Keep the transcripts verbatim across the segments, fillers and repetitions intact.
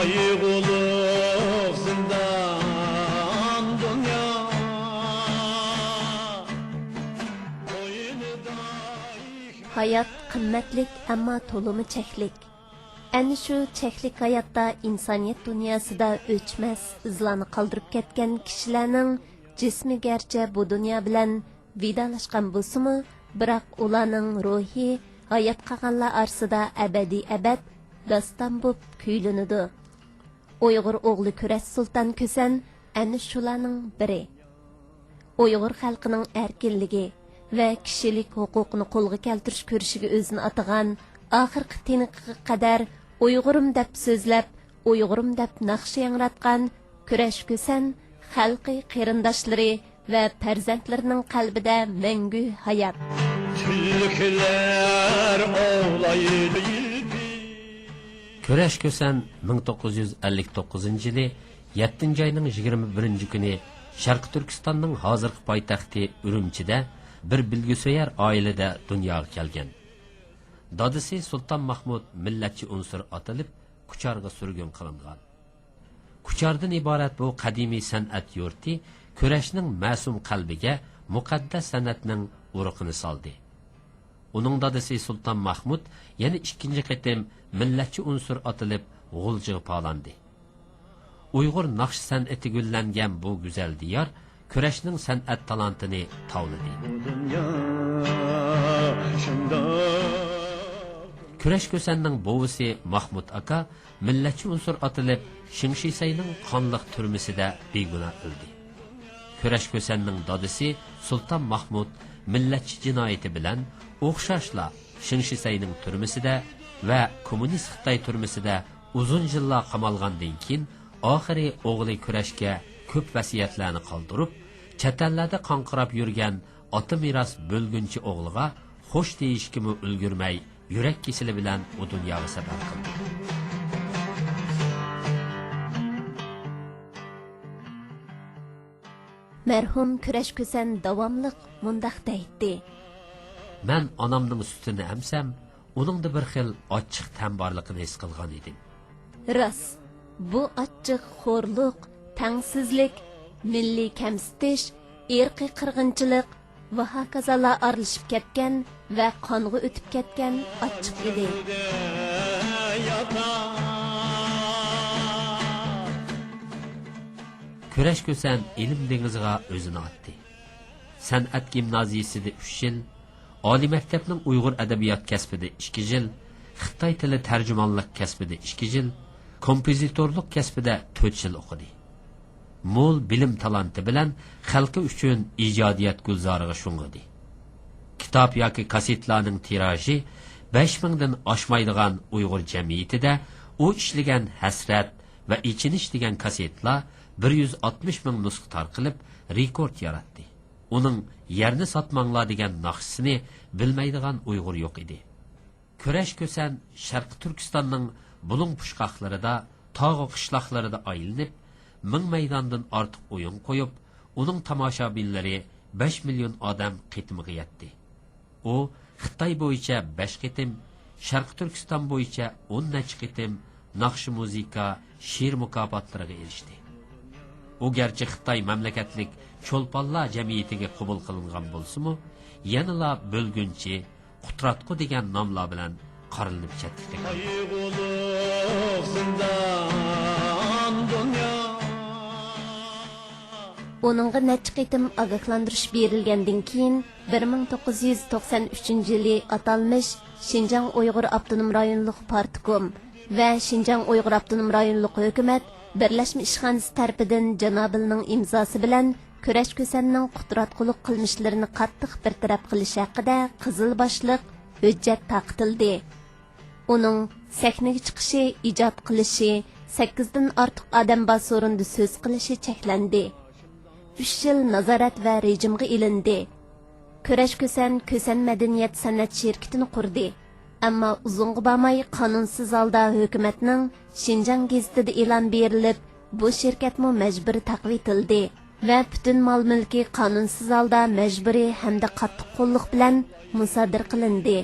قايغۇلۇق زىندان دۇنيا قوينىدا. ھايات قىممەتلىك، ئەمما تولىمۇ چەكلىك. ئەنە شۇ چەكلىك ھاياتتا ئىنسانىيەت دۇنياسىدا ئۆچمەس ئىزلارنى قالدۇرۇپ كەتكەن كىشىلەرنىڭ جىسمى گەرچە بۇ دۇنيا بىلەن ۋىدالاشقان بولسىمۇ، بىراق ئۇلارنىڭ روھى ھايات قالغانلار ئارىسىدا ئەبەدىي ئەبەد داستان بولۇپ كۈيلىنىدۇ. ئۇيغۇر ئوغلى كۈرەش سۇلتان كۈسەن ئەنە شۇلارنىڭ بىرى. ئۇيغۇر خەلقىنىڭ ئەركىنلىكى ۋە كىشىلىك ھوقۇقىنى قولغا كەلتۈرۈش كۈرىشىگە ئۆزىنى ئاتىغان، ئاخىرقى تىنىقىغا قەدەر ئۇيغۇرۇم دەپ سۆزلەپ، ئۇيغۇرۇم دەپ ناخشا ياڭراتقان كۈرەش كۈسەن خەلقى، قېرىنداشلىرى ۋە پەرزەنتلىرىنىڭ قەلبىدە مەڭگۈ ھايات. تۈلكىلەر ئوۋلايدۇ يىلپىز. كۈرەش كۈسەن مىڭ توققۇز يۈز ئەللىك توققۇزىنچى يىلى يەتتىنچى ئاينىڭ يىگىرمە بىرىنچى كۈنى شەرقىي تۈركىستاننىڭ ھازىرقى پايتەختى ئۈرۈمچىدە بىر بىلگۈسۆيەر ئائىلىدە دۇنياغا كەلگەن. دادىسى سۇلتان ماھمۇد مىللەتچى ئۇنسۇر ئاتىلىپ، كۇچارغا سۈرگۈن قىلىنغان. كۇچاردىن ئىبارەت بۇ قەدىمىي سەنئەت يۇرتى كۈرەشنىڭ مەسۇم قەلبىگە مۇقەددەس سەنئەتنىڭ ئۇرۇقىنى سالدى. ئۇنىڭ دادىسى سۇلتان ماھمۇد يەنە ئىككىنچى قېتىم مىللەتچى ئۇنسۇر ئاتىلىپ غۇلجىغا پالاندى. ئۇيغۇر ناخشا سەنئىتى گۈللەنگەن بۇ گۈزەل دىيار كۈرەشنىڭ سەنئەت تالانتىنى تاۋلىدى. بۇ دۇنيا شۇنداق. كۈرەش كۈسەننىڭ بوۋىسى ماھمۇد ئاكا مىللەتچى ئۇنسۇر ئاتىلىپ شىڭشىسەينىڭ قانلىق تۈرمىسىدە بىگۇناھ ئۆلدى. كۈرەش كۈسەننىڭ دادىسى سۇلتان ماھمۇد مىللەتچى جىنايىتى بىلەن ئوخشاشلا شىڭشىسەينىڭ تۈرمىسىدە ۋە كوممۇنىست خىتاي تۈرمىسىدە ئۇزۇن يىللار قامالغاندىن كېيىن، ئاخىرى ئوغلى كۈرەشكە كۆپ ۋەسىيەتلەرنى قالدۇرۇپ، چەت ئەللەردە قاڭقىراپ يۈرگەن ئاتا مىراس بۆلگۈنچى ئوغلىغا خوش دېيىشكىمۇ ئۈلگۈرمەي، يۈرەك كېسىلى بىلەن ئۇ دۇنياغا سەپەر قىلدى. مەرھۇم كۈرەش كۈسەن داۋاملىق مۇنداق دەيتتى. مەن ئانامنىڭ سۈتىنى ئەمسەم، ئۇنىڭدا بىر خىل ئاچچىق تەم بارلىقىنى ھېس قىلغان ئىدىم. راست، بۇ ئاچچىق خورلۇق، تەڭسىزلىك، مىللىي كەمسىتىش، ئىرقىي قىرغىنچىلىق ۋە ھاكازالار ئارىلىشىپ كەتكەن ۋە قانغا ئۆتۈپ كەتكەن ئاچچىق ئىدى. كۈرەش كۈسەن ئىلىم دېڭىزىغا ئۆزىنى ئاتتى. سەنئەت گىمنازىيىسىدە ئۈچ يىل، ئالىي مەكتەپنىڭ ئۇيغۇر ئەدەبىيات كەسپىدە ئىككى يىل، خىتاي تىلى تەرجىمانلىق كەسپىدە ئىككى يىل، كومپوزىتورلۇق كەسپىدە تۆت يىل ئوقۇدى. مول بىلىم تالانتى بىلەن خەلقى ئۈچۈن ئىجادىيەت گۈلزارىغا شۇڭغۇدى. كىتاب ياكى كاسسېتلارنىڭ تىراژى بەش مىڭدىن ئاشمايدىغان ئۇيغۇر جەمئىيىتىدە ئۇ ئىشلىگەن ھەسرەت ۋە ئېچىنىش دېگەن كاسسېتلار بىر يۈز ئاتمىش مىڭ نۇسخا تارقىلىپ، رېكورت ياراتتى. ئۇنىڭ يەرنى ساتماڭلار دېگەن ناخشىسىنى بىلمەيدىغان ئۇيغۇر يوق ئىدى. كۈرەش كۈسەن شەرقىي تۈركىستاننىڭ بۇلۇڭ پۇچقاقلىرىدا، تاغۇ قىشلاقلىرىدا ئايلىنىپ، مىڭ مەيداندىن ئارتۇق ئويۇن قويۇپ، ئۇنىڭ تاماشابىنلىرى بەش مىليون ئادەم قېتىمىغا يەتتى. ئۇ خىتاي بويىچە بەش قېتىم، شەرقىي تۈركىستان بويىچە ئون نەچچە قېتىم ناخشا، مۇزىكا، شېئىر مۇكاپاتلىرىغا ئېرىشتى. ئۇ گەرچە خىتاي مەملىكەتلىك چولپانلار جەمئىيىتىگە قوبۇل قىلىنغان بولسىمۇ، يەنىلا بۆلگۈنچى، قۇتراتقۇ دېگەن ناملار بىلەن قارىلىنىپ چەتكە قېقىلدى. قايغۇلۇق زىندان دۇنيا. ئۇنىڭغا نەچچە قېتىم ئاگاھلاندۇرۇش بېرىلگەندىن كېيىن، بىر مىڭ توققۇز يۈز توقسان ئۈچىنچى يىلى ئاتالمىش شىنجاڭ ئۇيغۇر ئاپتونوم رايونلۇق پارتكوم ۋە شىنجاڭ ئۇيغۇر ئاپتونوم رايونلۇق ھۆكۈمەت بىرلەشمە ئىشخانىسى تەرىپىدىن جانابىلنىڭ ئىمزاسى بىلەن كۈرەش كۈسەننىڭ قۇتراتقۇلۇق قىلمىشلىرىنى قاتتىق بىر تەرەپ قىلىش ھەققىدە قىزىل باشلىق ھۆججەت تارقىتىلدى. ئۇنىڭ سەھنىگە چىقىشى، ئىجاد قىلىشى، سەككىزدىن ئارتۇق ئادەم بار سورۇندا سۆز قىلىشى چەكلەندى. ئۈچ يىل نازارەت ۋە رېجىمغا ئېلىندى. كۈرەش كۈسەن كۈسەن مەدەنىيەت سەنئەت شىركىتىنى قۇردى. ئەمما ئۇزۇنغا بارماي قانۇنسىز ھالدا ھۆكۈمەتنىڭ شىنجاڭ گېزىتىدە ئېلان بېرىلىپ، بۇ شىركەتمۇ مەجبۇرىي تاقىۋېتىلدى ۋە پۈتۈن مال-مۈلكى قانۇنسىز ھالدا مەجبۇرىي ھەمدە قاتتىق قوللۇق بىلەن مۇسادىرە قىلىندى.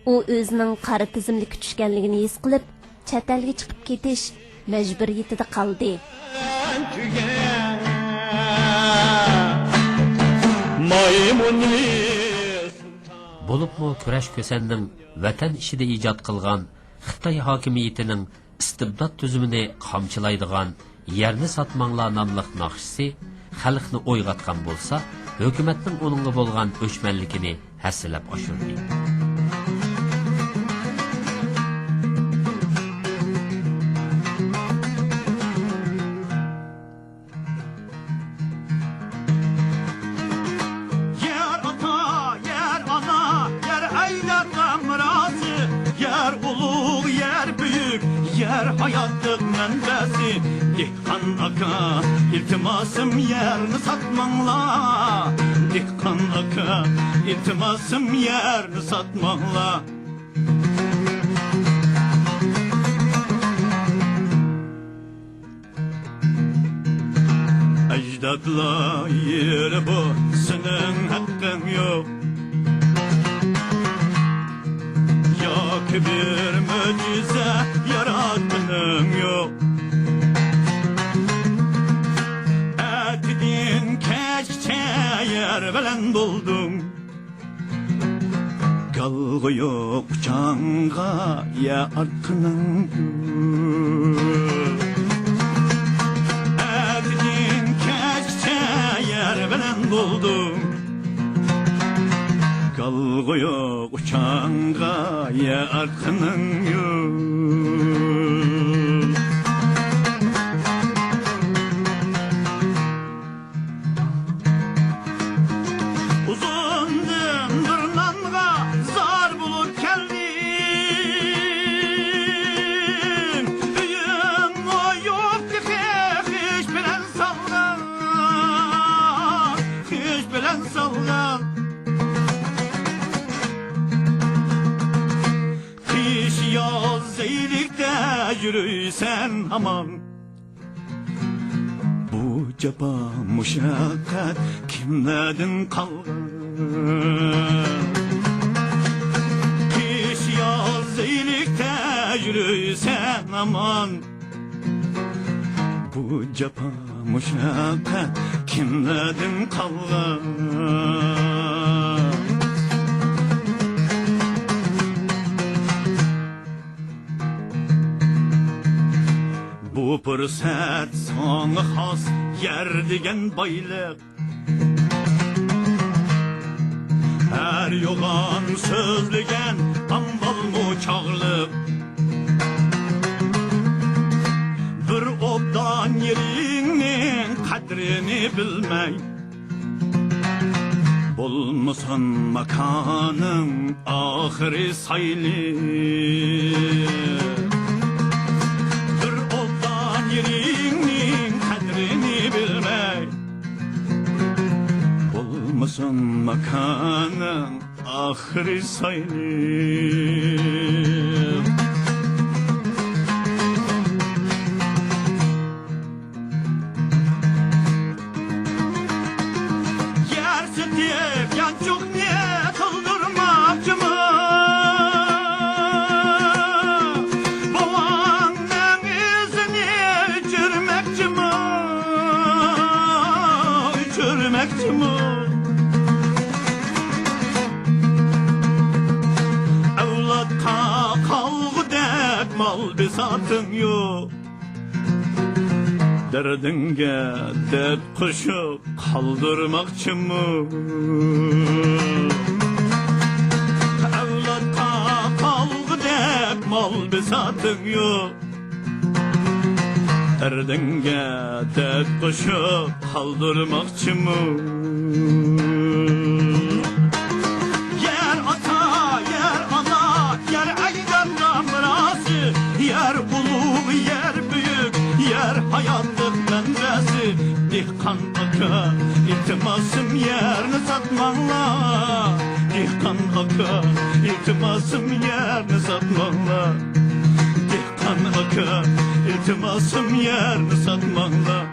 ئۇ ئۆزىنىڭ قارا تىزىملىككە چۈشكەنلىكىنى ھېس قىلىپ، چەت ئەلگە چىقىپ كېتىش، مەجبۇرىيىتىدە قالدى. بولۇپمۇ كۈرەش كۈسەننىڭ ۋەتەن ئىچىدە ئىجاد قىلغان خىتاي ھاكىمىيىتىنىڭ ئىستىبدات تۈزۈمىنى قامچىلايدىغان يەرنى ساتماڭلار ناملىق ناخشىسى خەلقنى ئويغاتقان بولسا، ھۆكۈمەتنىڭ ئۇنىڭغا بولغان ئۆچمەنلىكىنى ھەسسىلەپ ئاشۇردى. يەر ئاتا، يەر ئانا، يەر ئەجدادلار مىراسى، يەر ئۇلۇغ، يەر بۈيۈك، يەر ھاياتلىق مەنبەسى. دېھقان ئاكا، ئىلتىماسىم يەرنى ساتماڭلار. دېھقان ئاكا، ئىلتىماسىم يەرنى ساتماڭلار. ئەجدادلار يېرى بۇ، سېنىڭ ھەققىڭ يوق. ياكى بىر مۆجىزە ياراتقىنىڭ يوق. ئەتىدىن كەچكىچە يەر بىلەن بولدۇڭ. گالغا يوق ئۇچاڭغا يە ئارقىنىڭ يوق. ئەتىدىن كەچكىچە يەر بىلەن بولدۇم. گالغا يوق ئۇچاڭغا يە ئارقىنىڭ يوق. ئۇزۇندىن بىر نانغا زار بولۇپ كەلدىم. ئۆيۈڭمۇ يوق تېخى، خىش بىلەن سالغان، خىش بىلەن سالغان. قىش ياز زەيلىكتە يۈرۈيسەن ھامان. بۇ جاپا مۇشەققەت كىملەردىن قالغان؟ قىش ياز زەيلىكتە يۈرۈيسەن ھامان. بۇ جاپا مۇشەققەت كىملەردىن قالغان؟ بۇ پۇرسەت ساڭا خاس، يەر دېگەن بايلىق. ھەر يوغان سۆزلىگەن ئامبالمۇ چاغلىق. بىر ئوبدان يېرىڭنىڭ قەدرىنى بىلمەي، بولمىسۇن ماكانىڭ ئاخىرى سايلىق. بىر ئوبدان يېرىڭنىڭ قەدرىنى بىلمەي، بولمىسۇن ماكانىڭ ئاخىرى سايلىق. يەر سېتىپ يانچۇقنى تولدۇرماقچىمۇ؟ بوۋاڭنىڭ ئىزىنى ئۆچۈرمەكچىمۇ؟ ئۆچۈرمەكچىمۇ؟ ئەۋلادقا قالغۇدەك مال بىساتىڭ يوق. دەردىڭگە دەرد قوشۇپ قالدۇرماقچىمۇ؟ ئەۋلادقا قالغۇدەك مال بىساتىڭ يوق. دەردىڭگە دەرد قوشۇپ قالدۇرماقچىمۇ؟ يەر ئاتا، يەر ئانا، يەر ئەجدادلار مىراسى، يەر ئۇلۇغ، يەر بۈيۈك، يەر ھاياتلىق مەنبەسى. دېھقان ئاكا، ئىلتىماسىم يەرنى ساتماڭلار. دېھقان ئاكا، ئىلتىماسىم يەرنى ساتماڭلار. دېھقان ئاكا، ئىلتىماسىم يەرنى ساتماڭلار.